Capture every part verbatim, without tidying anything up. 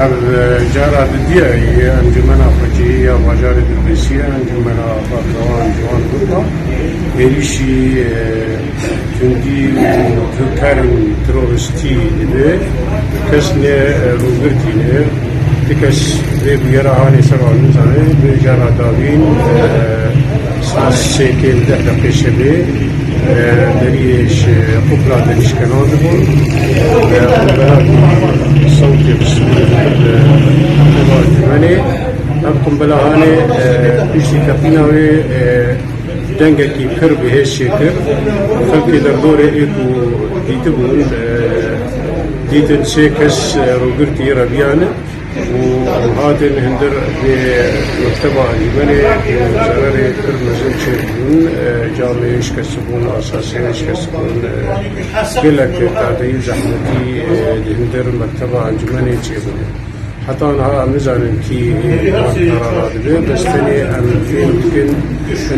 Ev, e, cara didiye yê Encûmena Xwecihî ya Bajarê Dirbêsiyê, Encûmena Berdewam Ciwan Gurba, êrîşî, e, tundî û du kerên terorîstî dibe. Kes ne, e, rûgirtî ne. Ti kes vê bûyera hanê ser wan nizane. Vê cara dawîn, e, saet sêkê li deh deqê şevê, e, deriyê ji Qubla Denîşkenan dibûn. E, Qubela sewtê bi sibû, e, Qubela Cûmenê. Ev qumbela hanê, e, piştî teqîna wê, e, dengekî pir bihêz çêkir. Xelkê derdorê ê ku dîtibûn, e, dîtin sê kes, e, rûgirtî reviyane û em hatin hundir vê mekteba encûmenê û zererê pir mezin çêbûn, e, camê wê şikestibûn, asasê wê şikestibûn, e, gelek tadeyî zehmetî, e, di hundir mekteba encûmenê çêbûne. Heta niha em nizanin kî van karara dibe, bes tenê em fêm dikin.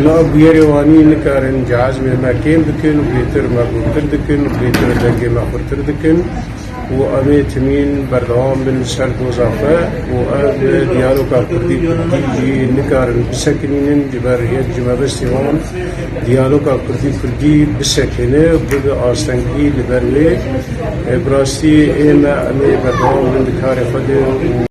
Nav bûyerê wanî nikarin cihazmê me kêm bikin û bêtir me gurtir dikin û bêtir dengê me xurtir dikin û em ê timîn berdewam bin li ser doza xwe û ev diyaloga kurdî kurdî jî nikarin bisekinînin ji ber yek ji mebestê wan diyaloga kurdî kurdî bisekine û bibe astengî li ber wê. E, bi rastî ê me em ê berdewam bin di karê xwe de û